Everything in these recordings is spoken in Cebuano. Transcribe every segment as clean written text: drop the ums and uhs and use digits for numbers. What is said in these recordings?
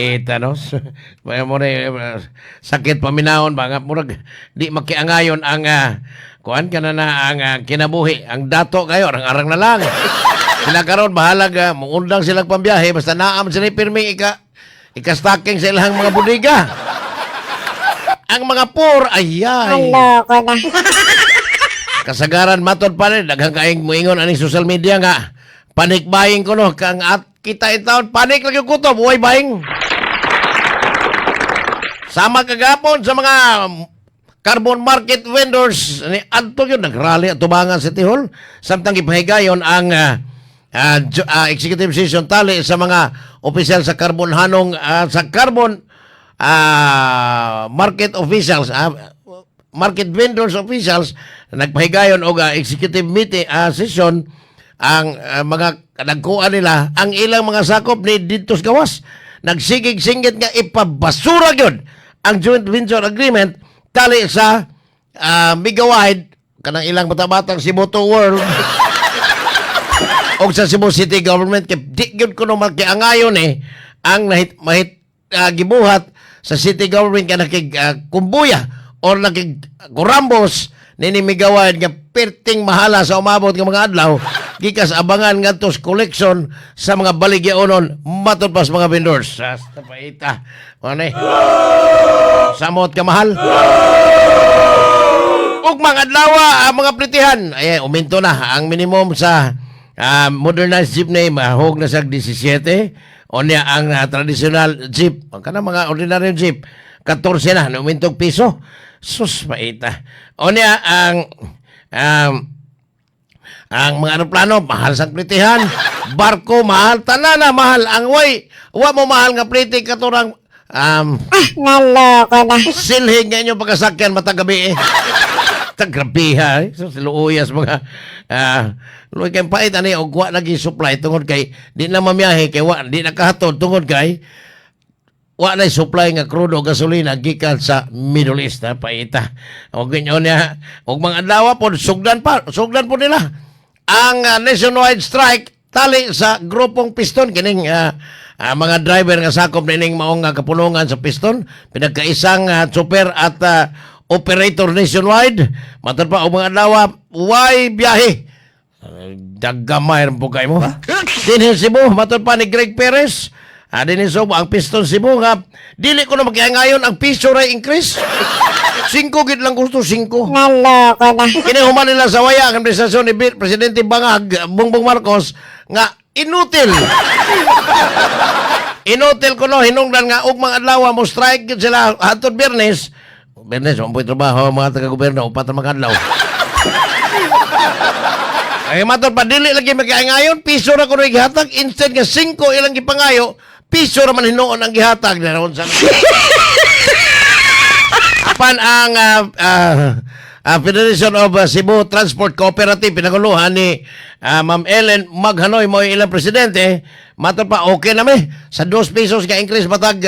Paita, no? Maya mo na, eh, sakit paminahon ba nga murag di makiangayon ang kuan ka na na ang kinabuhi, ang dato kayo, ang arang na lang. Sila karon bahalag muundang silang pambiyahe basta naam sila pirming ika-stocking sa ilang mga bodega. Ang mga poor, ayay. Naloko na. Kasagaran matod pa rin, daghang kaayong moingon aning social media nga panic buying ko no kang at kita in town panic lagi kutob way buying. Sama kagapon sa mga carbon market vendors ni adto yun nagrally at tubangan City Hall samtang gipahigayon ang executive session tali sa mga opisyal sa carbon hanong sa carbon market officials, market vendors officials. Nagpahigayon og executive meeting session ang mga nagkuan nila ang ilang mga sakop ni didto sa gawas nagsigig-singgit nga ipabasura gyud ang joint venture agreement tali sa Megawide, kanang ilang bata-batang Cebu to World, og sa Cebu City Government kay di gyud kuno makiangayon eh ang nahit mahit gibuhat sa city government nga nakig kumbuya or nakig kurambos nini Megawide nga perting mahala sa umabot nga mga adlaw gikas abangan ngadto sa collection sa mga baligyaonon, matod pa sa mga vendors. Hasta paita ano eh samot ka mahal. Ug mga adlaw ang mga plitihan ay uminto na ang minimum sa modernized jeepney, mahog na sa 17. Unya ang traditional jeep, ang kanang mga ordinary jeep, 14 na, umintog piso. Sus paita. Unya ang mga aeroplano, mahal sa plitihan. Barko, mahal. Tanan na, mahal. Ang way, wa mo mahal nga pliti katurang Ah, naloko na. Silhig nga inyong pagkasakyan matag gabi eh. Tagrabiha eh. So, siluuyas mga luoy kay pait ani og wa lagi supply tungod kay di na mamiyahe kay wa di na kahatod tungod kay wa na supply nga krudo o gasolina gikan sa Middle East ha, paita. Og inyo niya og mga adlaw pod sugdan pa, sugdan po nila ang nationwide strike tali sa grupong piston kining mga driver nga sakop nining maong nga kapulungan sa piston, pinagkaisang super at operator nationwide. Matod pa og mga adlaw way biyahe. Dagamay rin po kayo mo. Dinhi Cebu, matod pa ni Greg Perez. Dinhi Cebu, ang piston Cebu nga, dili ko na makiangayon ang piso ray increase. Singko gid lang gusto, singko. Naloko na. Kini human nila sa waya ang administrasyon ni Presidente Bangag, Bongbong Marcos, nga inutil. Inutil ko no, hinungdan nga og mga adlaw mo strike gid sila hantod Biyernes. Biyernes, wa mo'y trabaho mga taga-gobyerno, upat ra mga adlaw. Ay matod pa dili lagi makiangayon, piso ra kuno gihatag instead nga 5 ilang gipangayo, piso ra man hinuon ang gihatag naron sa. Apan ang Federation of Cebu Transport Cooperative pinanguluhan ni Ma'am Ellen Maghanoy mo ilang presidente, matod pa okay na mi sa 2 pesos nga increase matag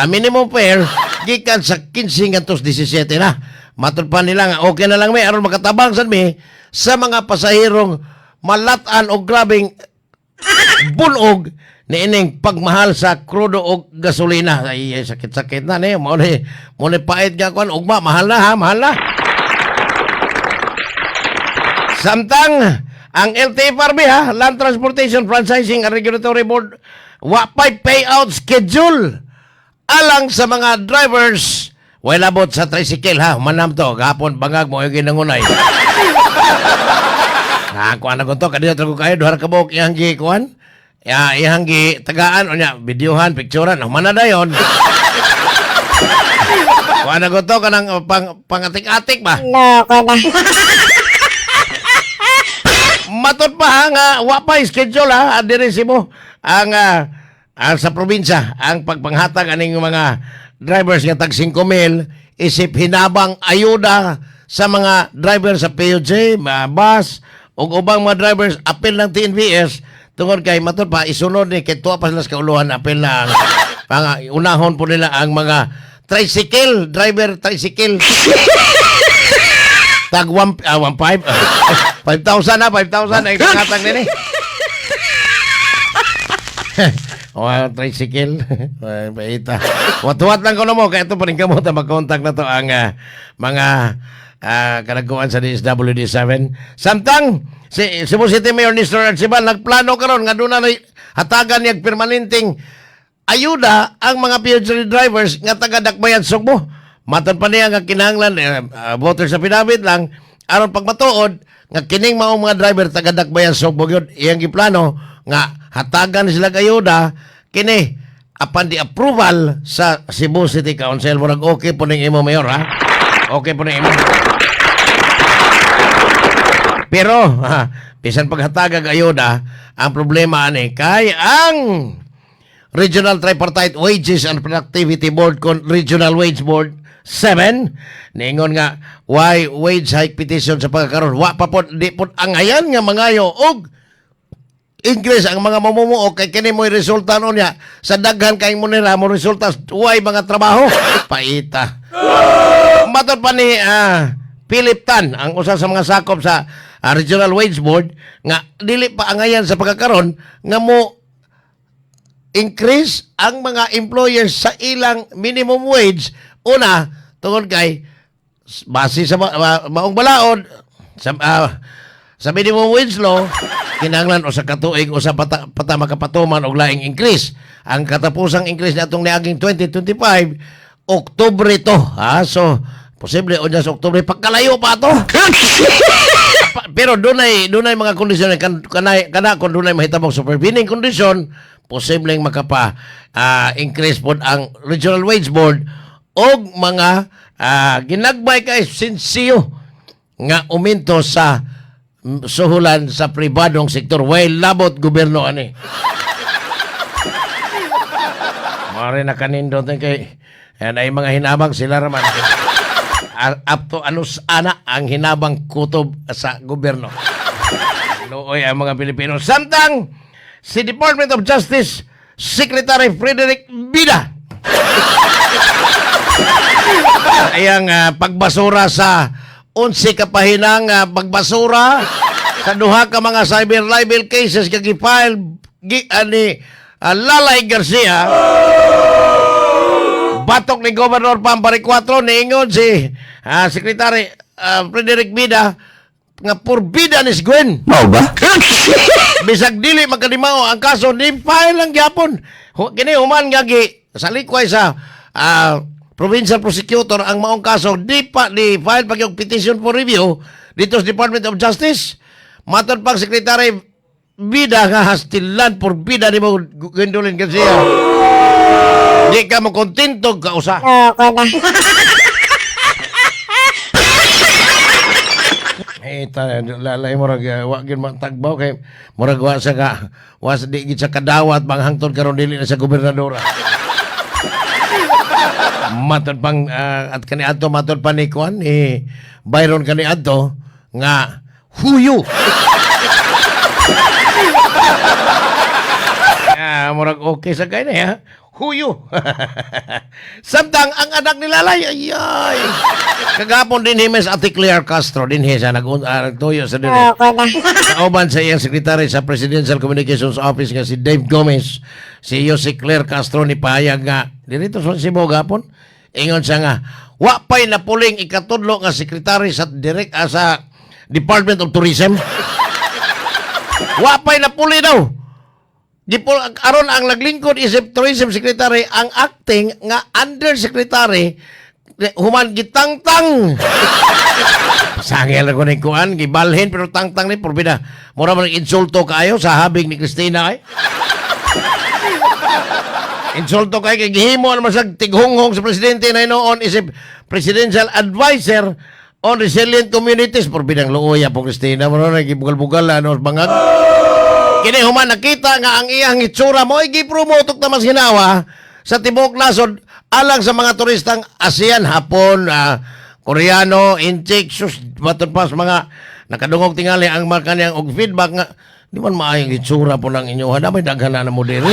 minimum fare gikan sa 15 ngadto 17 na. Matod pa nila nga okay na lang mi aron makatabang sad mi sa mga pasaherong malatan og grabeng bunog niining pagmahal sa krudo og gasolina. Ay, ay sakit-sakit na ni. Mao ni pait nga kuan ugma mahal na ha, mahal na. Samtang ang LTFRB ha, Land Transportation Franchising and Regulatory Board, wa pa'y payout schedule alang sa mga drivers. Way labot sa tricycle ha, manam to, gahapon bangag mo yung ginangunay. Nakakuan na ko to, kadito ko kayo, duha ra ka buok iyang gi kuan. Ya, iyang gi tagaan o nya, videohan, picturean, human na dayon. Kuan na ko to kanang pang pangatik-atik ba? Loko na. Matod pa ha, nga wa pa schedule ha diri Cebu ang sa probinsya ang pagpanghatag aning mga drivers nga tag 5,000 isip hinabang ayuda sa mga driver sa PUJ, mga bus ug ubang mga drivers apil ng TNVS tungod kay matod pa isunod ni kay tuwa pa sila sa kauluhan apil na ang unahon po nila ang mga tricycle driver, tricycle tag 1 1.5, 5,000 na, 5,000 ay pangatag nini. O tricycle. Ay, paita. Wat-wat lang ko na mo kay ito pa rin kamo ta mag-contact na to ang mga kanaguan sa DSWD 7. Samtang si Cebu City Mayor Nestor Archival nagplano karon nga duna na hatagan niya permanenteng ayuda ang mga PhD drivers nga taga Dakbayan Sugbo. Matod pa niya nga kinahanglan voter sa affidavit lang aron pagmatuod nga kining maong mga driver taga Dakbayan Sugbo gyud. Iyang giplano nga hatagan sila og ayuda kini upon the approval sa Cebu City Council. Murag okay po ning imo, Mayor, ha. Okay po ning imo. Pero ha, bisan paghatagag ayuda, ang problema ani kay ang Regional Tripartite Wages and Productivity Board kon Regional Wage Board 7 niingon nga why wage hike petition sa pagkakaroon, wa pa pod, di pod angayan nga mangayo og increase ang mga mamumuo kay kini mo'y resulta nun niya sa daghan kay mo nila mo resulta way mga trabaho. Paita. Matod pa ni Philip Tan, ang usa sa mga sakop sa Regional Wage Board, nga dili pa angayan sa pagkakaroon nga mo increase ang mga employers sa ilang minimum wage, una tungod kay base sa maong balaod sa minimum wage law, kinahanglan usa ka tuig usa pata, pata makapatuman og laing increase. Ang katapusang increase natong niaging 2025 Oktubre to, ha. So posible unya sa Oktubre, pagkalayo pa to. Pero dunay dunay mga kondisyon kanay kana. Kung dunay mahitabong supervening condition, posibleng makapa increase pod ang Regional Wage Board og mga ginagbay kay sinsiyo nga uminto sa suhulan sa pribadong sektor. Way labot gobyerno ani. Mare na kanindot ni kay yan ay mga hinabang sila raman. Up to ano ana ang hinabang kutob sa gobyerno. Luoy ang mga Pilipino. Samtang si Department of Justice Secretary Frederick Bida ayang pagbasura sa 11 ka pahinang pagbasura sa duha ka mga cyber libel cases nga gi-file gi ani Lalay Garcia batok ni Governor Pam Baricuatro, niingon si Secretary Frederick Bida nga purbida ni si Gwen. Mao ba? Bisag dili magkadimao ang kaso, ni file lang gyapon. Kini human nga gi salikway sa provincial prosecutor ang maong kaso, di pa di file pa yung petition for review dito sa Department of Justice. Matod pang Secretary Bida nga hastilan porbida nimo, Gwendolyn Garcia. Di ka mo kontento ka usa. Loko na. Eh, ta, lalay murag wa gyud matagbaw kay murag wa sa ka wa sa di gid sa kadawat bang hangtod karon dili na sa gobernadora. Matod pang at kaniadto, matod pa ni kuan ni Byron kaniadto nga huyo. Ah, murag okay sa kay na ha. Huyo. Samtang ang anak ni Lalay, ay ay. Kagapon din Miss Ate Claire Castro din siya nagtuyo sa dire. Loko na. Kauban sa iyang sekretary sa Presidential Communications Office nga si Dave Gomez, si Jose Claire Castro ni pahayag nga dinito sa Cebu gapon. Ingon siya nga wa pay napuling ikatudlo nga sekretary sa direct sa Department of Tourism. Wa pay napuli daw. Gipul aron ang naglingkod isip tourism secretary ang acting nga undersecretary human gitangtang. Sangil ko ni kuan, gibalhin pero tangtang ni porbida. Mura man insulto kaayo sa habig ni Christina ay. Insulto kay kay gihimo naman sa tighunghong sa presidente na noon isip presidential advisor on resilient communities. Porbidang luoya po, Christina, mo na gibugal-bugal ano bangag. Kini human nakita nga ang iyang itsura mo ay gipromote og tamas ginawa sa tibuok nasod alang sa mga turistang ASEAN, Hapon, Koreano, Inchik, sus, matod pa sa mga nakadungog tingali ang mga kanyang og feedback nga di man maayong itsura po ng inyo. Hada may daghan na mo diri.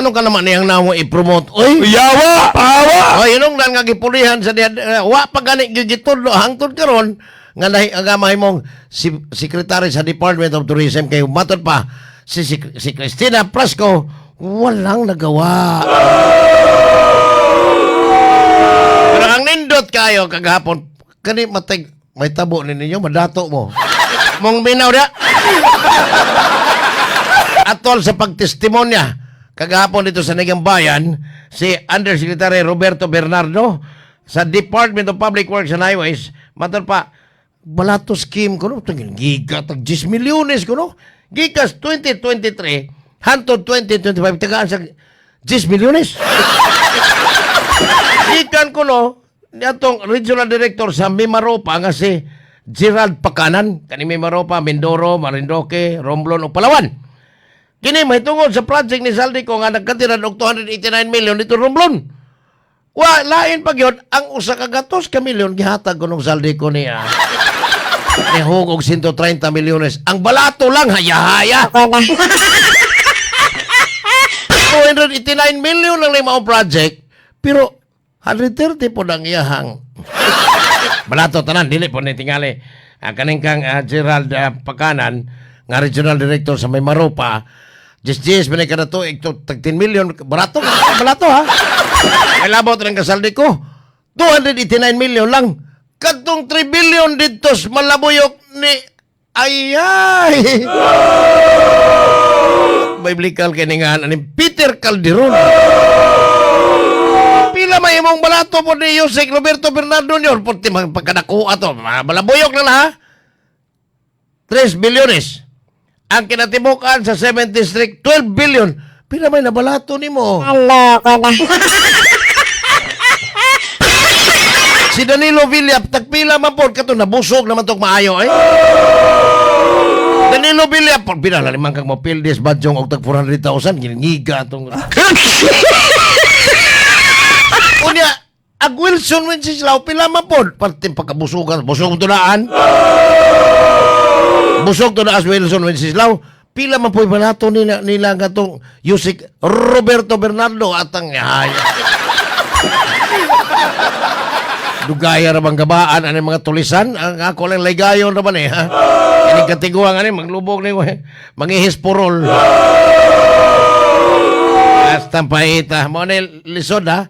Ano ka naman niyang namo i-promote? Oy! Yawa! Pawa! Oh, yun lang nga gipulihan sa diha, wa pa gani gitudlo hangtod karon nga nahi ang mahimong si sekretary sa Department of Tourism kay matod pa si Christina Frasco. Walang nagawa. Pero ang nindot kayo kagahapon, kani matay may tabo ni ninyo, madato mo. Mong minaw na. Atol sa pagtestimonya kagahapon dito sa Sandigan Bayan, si Undersecretary Roberto Bernardo sa Department of Public Works and Highways, matod pa, balato scheme kuno, tingin giga, tag 10 milyones kuno. Gikas 2023, hantod 2025, tagaan sa 10 milyones. Gikan kuno, atong regional director sa Mimaropa nga si Gerald Pakanan, kani Mimaropa, Mindoro, Marinduque, Romblon ug Palawan. Kini may tungod sa project ni Zaldy Co nga nagkatiran og 289 million dito Romblon. Wa lain pa gyud ang usa ka gatos ka milyon gihatag kunong Zaldy Co niya. Nihug og 130 milyones. Ang balato lang haya-haya. Loko na. 289 million lang lang maong project, pero 130 po ang iyahang balato tanan. Dili po ni tingali ang kaning kang Gerald Pakanan nga regional director sa Mimaropa. Jis jis man kada tuig to tag 10 million barato balato ha. May labot rin ka Zaldy Co, 289 million lang kadtong 3 billion didto sa Malabuyok ni ayay biblical kini nga ni Peter Calderon. Pila may imong balato po ni Usec Roberto Bernardo niyon. Puti mga pagkadakuha to. Mga balabuyok na lang ha. 3 bilyones. Ang kinatibukan sa 7th District, 12 billion. Pila may nabalato nimo. Naloko na. Si Danilo Villa, tagpila man po, kato nabusog naman tong maayo eh. Danilo Villa, pag pinala naman kang mapildis, badyong og tag 400,000, giningiga atong. Unya, ag Wilson Wenceslao, pila man po, parte pagkabusugan, busog tunaan. Busog to na as Wilson Wenceslao, pila man po balato nila, nila katong Usec Roberto Bernardo atang ay. Dugaya ra bang gabaan ani mga tulisan ang ako lang laygayon ra man eh ha. Ini katiguang ani maglubog ni mangihis purol. Hasta paita mo ni lisod ha.